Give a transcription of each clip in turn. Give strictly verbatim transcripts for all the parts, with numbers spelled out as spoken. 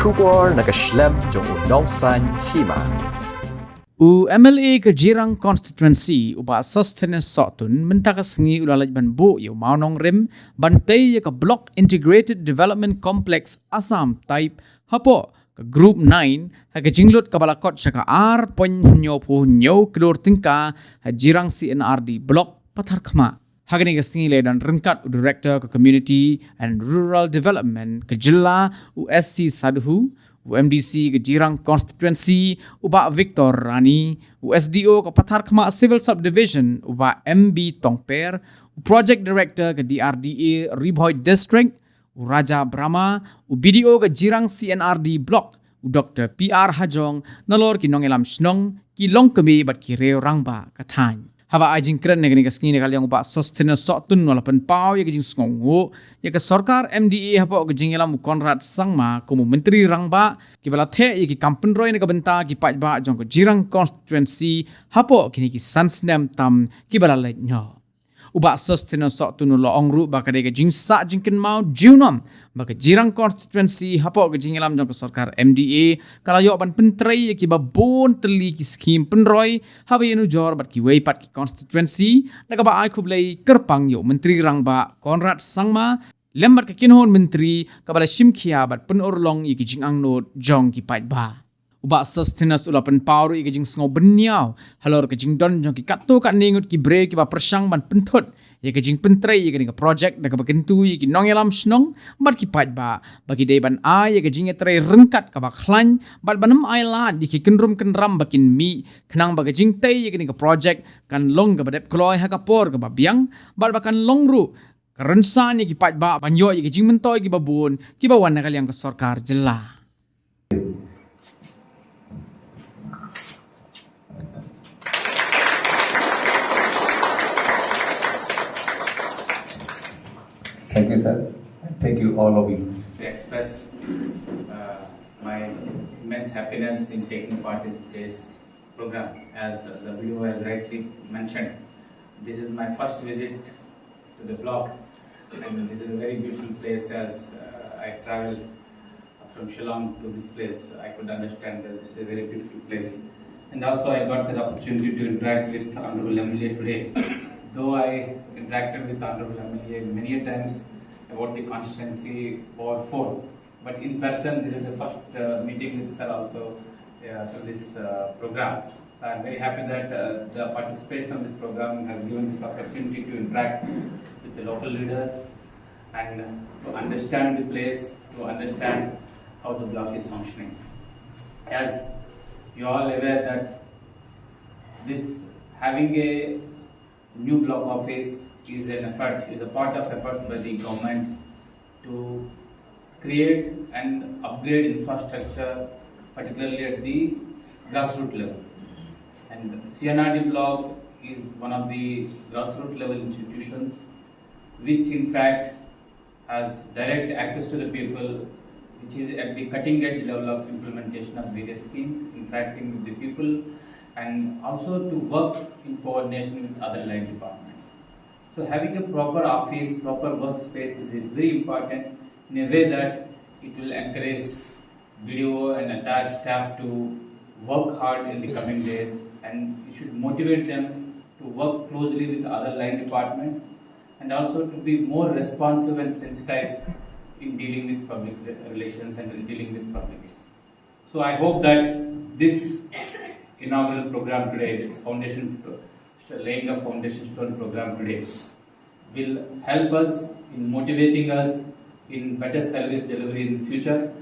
Khubor na ka shlem jong u Nongsaiñ Hima. U M L A ka Jirang Constituency, u Bah Sosthenes Sohtun, mynta ka sngi u la leit ban buh ïa u mawnongrim ban tei ïa ka Block Integrated Development Complex Assam Type hapoh ka Group nine, ha ka jinglut kaba la kot sha ka ar point hynñiew phew hynñiew klur tyngka ha Jirang C and R D Block, Patharkhmah. Ha kane ka sngi la ïadon ryngkat u Director ka Community and Rural Development ka jylla, u S C Sadhu, u M D C ka Jirang Constituency, u Bah Victor Rani, u S D O ka Patharkhmah Civil Subdivision, u Bah M B Tongper, u Project Director ka D R D A Ri Bhoi District, u Raja Brahma, u B D O ka Jirang C and R D Block, u Doctor P R Hajong, nalor ki nongïalam shnong, ki longkmie bad ki riew rangbah ka thaiñ. Haba ai jingkren ha kane ka sngi na ka liang u Bah Sosthenes Sohtun u la pynpaw ïa ka jingsngewnguh ïa ka sorkar M D A hapoh ka jingïalam u Conrad Sangma kum u Myntri Rangbah, kiba la theh ïa ki kam pynroi na ka bynta ki paidbah jong ka Jirang Constituency hapoh kine ki san snem tam kiba la leit noh. U Bah Sosthenes Sohtun u la ong ruh ba ka dei ka jingsah jingkynmaw junom ba ka Jirang Constituency hapoh ka jingïalam jong ka sorkar M D A ka la ïoh ban pyntrei ïa kiba bun tylli ki skhim pynroi, haba ïanujor bad kiwei pat ki constituency, da kaba ai khublei kyrpang ïa u Myntri Rangbah Conrad Sangma lem bad ka kynhun myntri kaba la shim khia bad pynurlong ïa ki jingangnud jong ki paidbah. U Bah Sosthenes u la pynpaw ruh ïa ka jingsngew bynñiaw halor ka jingdon jong ki katto katne ngut ki briew kiba pyrshang ban pynthut ïa ka jingpyntrei ïa kane ka projek, da kaba kyntu ïa ki nongïalam shnong bad ki paidbah ba ki dei ban ai ïa ka jingïatrei ryngkat kaba khlaiñ bad ban ym ailad ïa ki kynrum kynram ba kin mih, khnang ba ka jingtei ïa kane ka projek kan long kaba dep kloi ha ka por kaba biang bad ba kan long ruh ka rynsan ïa ki paidbah ban ïoh ïa ki jingmyntoi kiba bun kiba wan na ka liang ka sorkar jylla. Thank you, sir. Thank you, all of you. To express uh, my immense happiness in taking part in today's program. As uh, the video has rightly mentioned, this is my first visit to the block, and this is a very beautiful place. As uh, I travel from Shillong to this place, I could understand that this is a very beautiful place. And also, I got the opportunity to interact with Honorable M L A today. Though I interacted with Honorable M L A many a times about the constituency or four, but in person, this is the first uh, meeting with sir also uh, for this uh, program. So I'm very happy that uh, the participation of this program has given this opportunity to interact with the local leaders and to understand the place, to understand how the block is functioning. As you all aware that this having a new block office is an effort, is a part of efforts by the government to create and upgrade infrastructure, particularly at the grassroots level. And C and R D block is one of the grassroots level institutions, which in fact has direct access to the people, which is at the cutting edge level of implementation of various schemes, interacting with the people, and also to work in coordination with other line departments. So having a proper office, proper workspace is very important in a way that it will encourage B D O and attached staff to work hard in the coming days, and it should motivate them to work closely with other line departments and also to be more responsive and sensitized in dealing with public relations and in dealing with public. So I hope that this inaugural program today, this foundation, laying of foundation stone program today, will help us in motivating us in better service delivery in the future,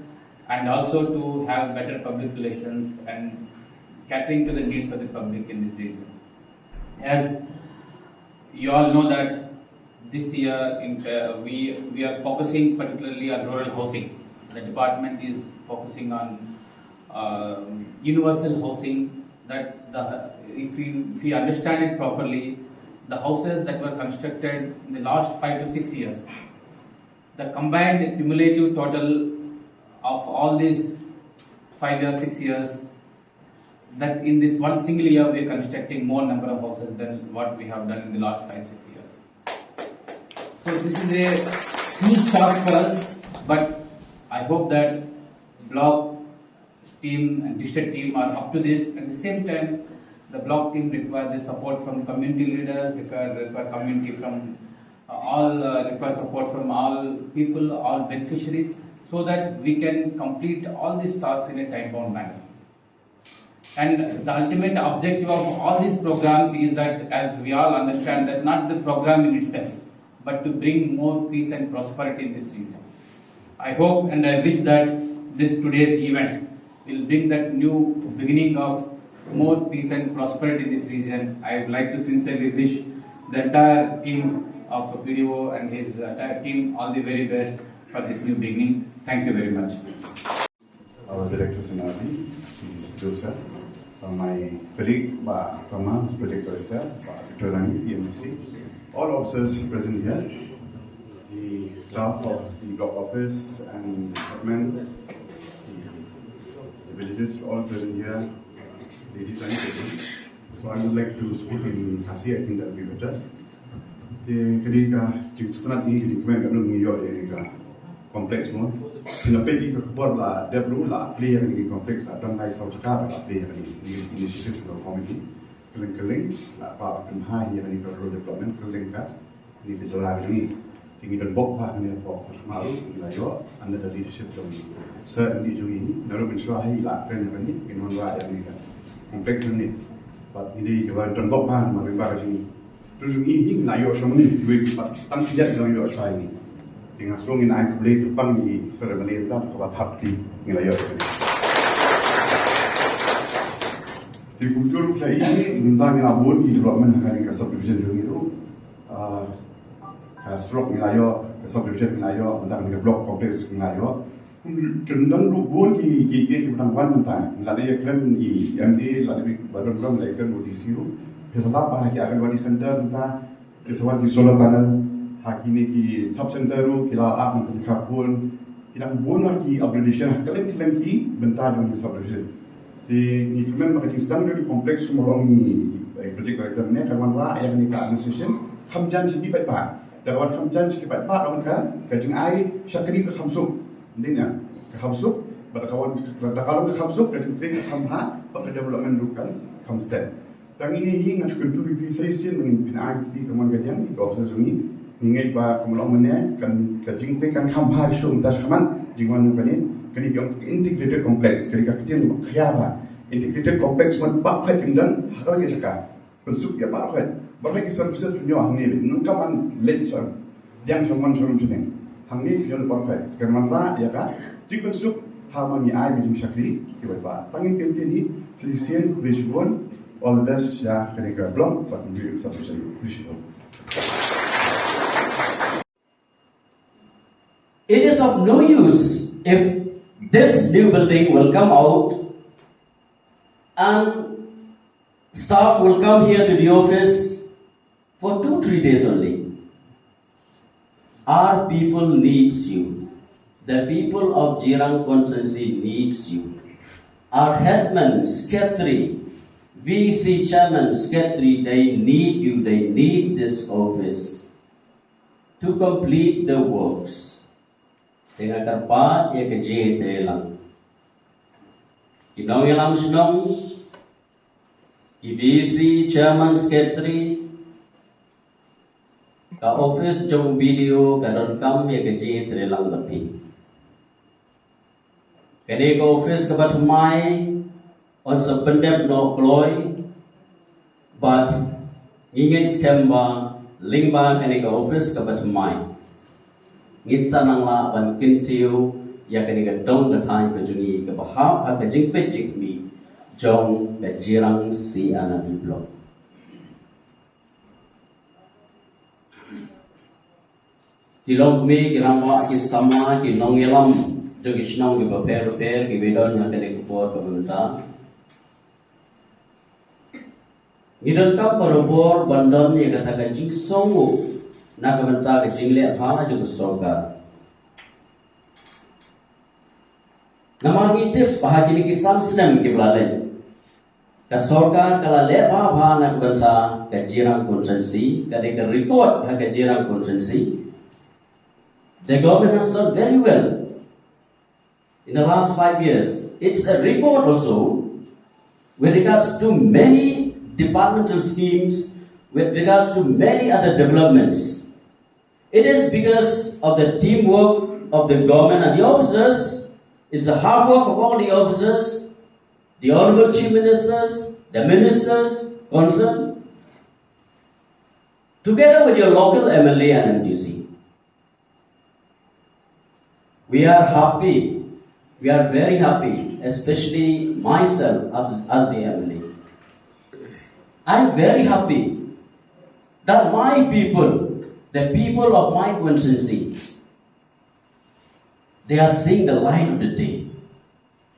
and also to have better public relations and catering to the needs of the public in this region. As you all know that this year in, uh, we, we are focusing particularly on rural housing. The department is focusing on uh, universal housing, that the, if we, if we understand it properly, the houses that were constructed in the last five to six years, the combined cumulative total of all these five years, six years, that in this one single year we are constructing more number of houses than what we have done in the last five, six years. So this is a huge task for us, but I hope that Block team and district team are up to this. At the same time, the block team require the support from community leaders, require, require community from uh, all uh, require support from all people, all beneficiaries, so that we can complete all these tasks in a time-bound manner. And the ultimate objective of all these programs is that, as we all understand, that not the program in itself, but to bring more peace and prosperity in this region. I hope and I wish that this today's event will bring that new beginning of more peace and prosperity in this region. I would like to sincerely wish the entire team of B D O and his entire team all the very best for this new beginning. Thank you very much. Our Director Senadi, Joseph, uh, my colleague, Bah Rama, Project Director, Bah Victor Rani, P M D C, all officers present here, the staff of the block office and admin, the villages all present here, ladies and gentlemen. So I would like to speak in Khasi, I think that will be better. Te kane ka jingsngewtynnat ngi ka jingkmen ka ngi ïoh ïa ka complex mo. Phi la peit ïa ka khubor la dep ruh la plie ïa kane ka complex la tang lai saw jaka la plie ïa kane ka initiative ka committee. Kylleng kylleng la pynbha ïa kane ka rural development kylleng ka ngi ka jylla ka jong ngi. Te ngi don bok bha kane ka bok ka khmat ruh ngi la ïoh under the leadership jong Sir M D jong ngi. Naduh mynshuwa hi la kren ïa kane ngi wanrah ïa kane ka complex ne. Bad ngi dei kiba don bok bha namar ri ba ka jong ngi. Te jong ngi hi ngi la ïoh sha ma ngi, kiwei pat tang khyndiat ngi la ïoh sha ngi. Te nga sngew ngin ai khublei kyrpang ïa i Sir M L A mynta kaba thap kti ngi la ïoh sha ngi. Te kumjuh ruh sha i mynta ngi la bun ki development ha kane ka subdivision jong ngi ruh. Ah, ka surok ngi la ïoh, ka subdivision ngi la ïoh, mynta kane ka block complex ngi la ïoh. Kum kyndang ruh bun ki, ki, ki, ki bynta wan mynta. La dei ïa kren i M D A, la dei ba don wan la ïa kren u D C ruh. Ki sa lap ba ha ki Anganwadi center mynta, ki sa wan ki solar panel, ha kine ki sub center ruh, ki la lap mynta ki kharphone. Ki dang bun ha ki upgradation, ha kylleng kylleng ki bynta jong ki subdivision. Te ngi kmen ba ka jingsdang jong ki complex kumba long i, i project director ne, kan wanrah ïa kane ka administration kham jan sha ki paidbah. Da ka wan kham jan sha ki paidbah ka wan ka, ka jingai shakri ka kham suk. Ynda ka kham suk, bad da ka wan, da ka long ka kham suk, ka jingtrei ka kham bha, bad ka development ruh kan kham stet. Tang ine hi nga shu kyntu ïa phi sa shisien ba ngin pynai kti ka mon ka jam ïa ka officer jong ngi. Ngi ngeit ba kumba long mynne kan ka jingtrei kan kham bha shuh mynta shakhmat jingwan jong kane, kane ka ong integrated complex, kane ka ktien ba khia bha. Integrated complex mut baroh khoit kim don ha kawei ka jaka. Pynsuk ïa baroh khoit, baroh khoit ki services pynïoh hangne, nangta man leit sha Liang sha Mon sha Rum sha Neng. Hangne pynïoh baroh khoit, kan wanrah ïa ka jingpynsuk ha ma ngi ai ka jingshakri ki paidbah. Tang ine i kyntien hi, sa shisien khublei shibun. All the best ïa kane ka block bad khublei shibun. It is of no use if this new building will come out and staff will come here to the office for two, three days only. Our people needs you. The people of Jirang constituency needs you. Our headman, secretary, V C chairman, secretary, they need you. They need this office to complete the works. Te nga kyrpad ïa ka jingïatreilang. Ki nongïalam shnong, ki V C, chairman, secretary, ka office jong B D O ka donkam ïa ka jingïatreilang bad phi. Kane ka office kaba thymmai yn sa pyndep noh kloi, bad ngi ngeit skhem ba lyngba kane ka office kaba thymmai ngin sa nang lah ban kyntiew ïa kane ka dong ka thaiñ ka jong ngi kaba hap ha ka jingpeit jingkhmih jong ka Jirang C R D block. Ki longkmie, ki rangbah, ki samla, ki nongïalam jong ki shnong kiba pher bapher kiba don ha kane ka por kaba mynta. Ngi donkam barabor ban don ïa kata ka jingsngewnguh na ka bynta ka jingleh bha jong ka sorkar. Namar ngi tip ba ha kine ki san snem kiba la leit, ka sorkar ka la leh bha bha na ka bynta ka Jirang constituency, ka dei ka record ha ka Jirang constituency. The government has done very well. in the last five years. It's a record also with regards to many departmental schemes, with regards to many other developments. It is because of the teamwork of the government and the officers. It's the hard work of all the officers, the honorable chief ministers, the ministers concerned, together with your local M L A and M D C. We are happy. We are very happy, especially myself as, as the M L A. I'm very happy that my people, the people of my constituency, they are seeing the light of the day.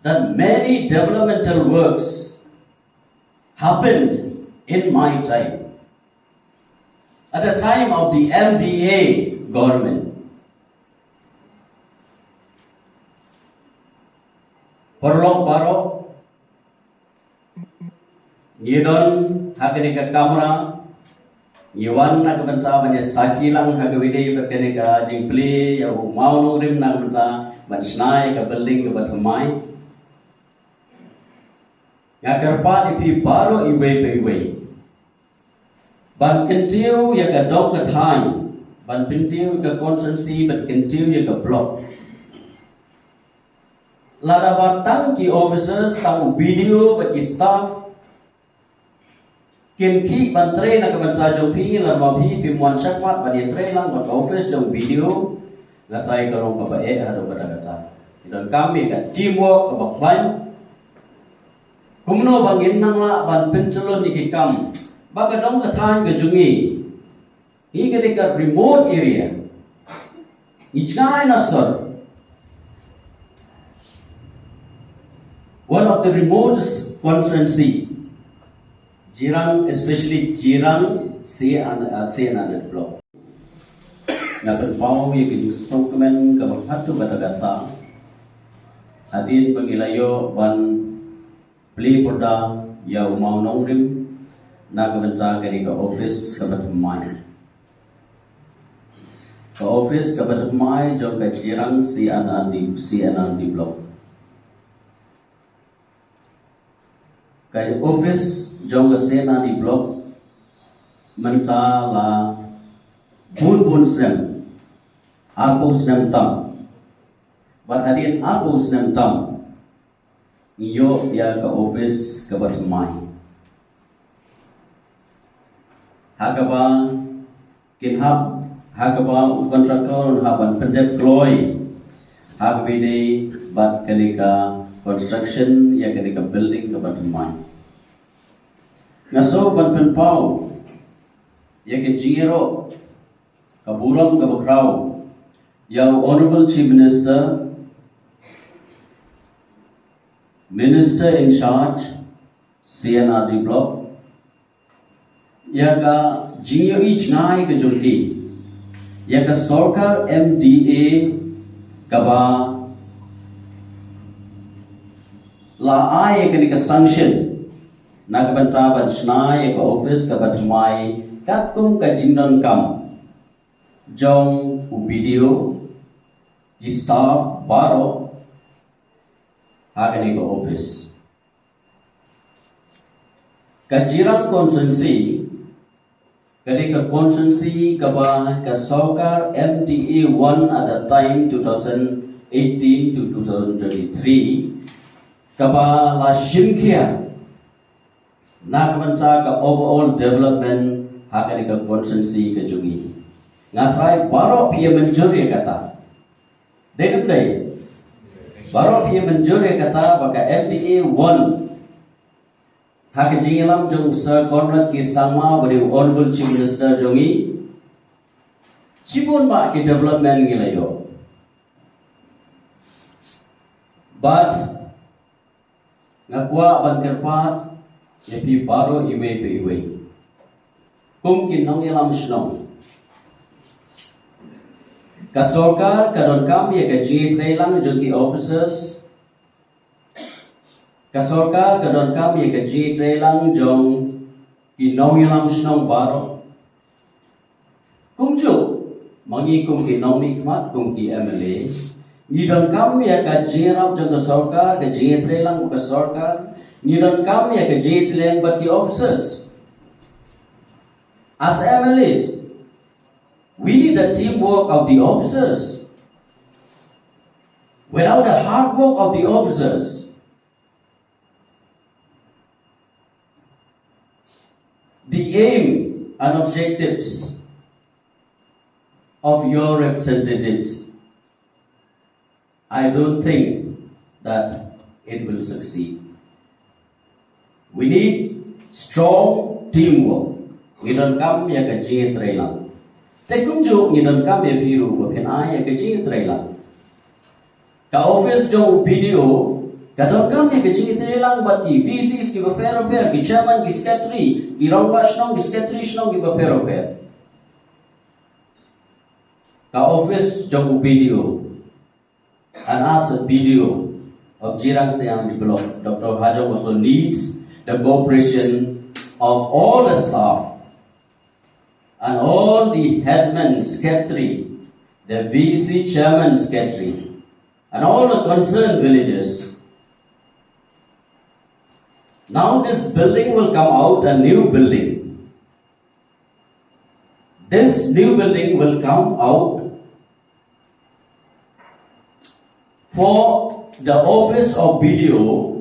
That many developmental works happened in my time, at the time of the M D A government. Paralok baroh, ngi don ha kane ka kamra, ngi wan na ka bynta ban ïa sakhi lang ha kawei de bad kane ka jingplie ïa u mawnongrim na ka bynta ban shna ïa ka building kaba thymmai. Nga kyrpad ïa phi baroh iwei pa iwei ban kyntiew ïa ka dong ka thaiñ, ban kyntiew ïa ka constituency, ban kyntiew ïa ka block. Lada ba tang ki officers, tang u B D O bad ki staff kin khih ban trei na ka bynta jong phi, lada ba phi phim wan shakhmat ban ïatrei lang bad ka office jong u B D O, nga tharai ka long kaba eh haduh katta katta. Ki donkam ïa ka teamwork kaba khlaiñ. Kumno ba ngin nang lah ban pyntyllun ïa ki kam ba ka dong ka thaiñ ka jong ngi, ngi ka dei ka remote area, ngi jngai na sor. One of the remotest constituency, Jirang, especially Jirang C and, uh, C and block. Nga pynpaw ïa ka jingsngewkmen kaba haduh katta katta hadien ba ngi la ïoh ban plie pyrda ïa u mawnongrim na ka bynta kane ka office kaba thymmai. Ka office kaba thymmai jong ka Jirang C and R D, C and R D block. Ka office jong ka C and R D block mynta la bun bun snem, arphew snem tam. Bad hadien arphew snem tam, ngi ïoh ïa ka office kaba thymmai. Ha kaba kin hap, ha kaba u contractor un hap ban pyndep kloi ha kaba ïadei bad kane ka construction ïa kane ka building kaba thymmai. Nga sngewbha ban pynpaw ïa ka jingïaroh ka burom kaba khraw ïa u Honorable Chief Minister, Minister in charge, C and R D block, ïa ka jingïohi jngai ka jong ki ïa ka sorkar M D A kaba la ai ïa kane ka sanction na ka bynta ban shna ïa ka office kaba thymmai katkum ka jingdonkam jong u B D O, ki staff baroh ha kane ka office. Ka Jirang constituency ka dei ka constituency kaba ka sorkar M D A one at the time, two thousand eighteen to two thousand twenty-three, kaba la shim khia na ka bynta ka overall development ha kane ka constituency ka jong ngi. Nga tharai baroh phi ïa mynjur ïa kata. Dei ne ym dei? Baroh phi ïa mynjur ïa kata ba ka M D A one, ha ka jingïalam jong Sir Conrad K Sangma, ba dei u Honorable Chief Minister jong ngi, shibun bah ki development ngi la ïoh. But nga kwah ban kyrpad ïa phi baroh iwei pa iwei kum ki nongïalam shnong. Ka sorkar ka donkam ïa ka jingïatreilang jong ki officers. Ka sorkar ka donkam ïa ka jingïatreilang jong ki nongïalam shnong baroh. Kumjuh ma ngi kum ki nongmihkhmat, kum ki M L A, Ngi donkam ïa ka jingïarap jong ka sorkar, ka jingïatreilang ka sorkar. Ngi donkam ïa ka jingïatreilang bad ki officers. As M L As, we need the teamwork of the officers. Without the hard work of the officers, the aim and objectives of your representatives, I don't think that it will succeed. We need strong teamwork. Ngi donkam ïa ka jingïatreilang. Te kumjuh ngi donkam ïa phi ruh ba phin ai ïa ka jingïatreilang. Ka office jong u B D O ka donkam ïa ka jingïatreilang bad ki V Cs kiba pher bapher, ki chairman, ki secretary, ki rangbah shnong, ki secretary shnong kiba pher bapher. Ka office jong u B D O, and as a B D O of Jirang Siang Block, Doctor Hajong also needs the cooperation of all the staff and all the headman secretary, the V C chairman secretary, and all the concerned villages. Now this building will come out, a new building. This new building will come out for the office of B D O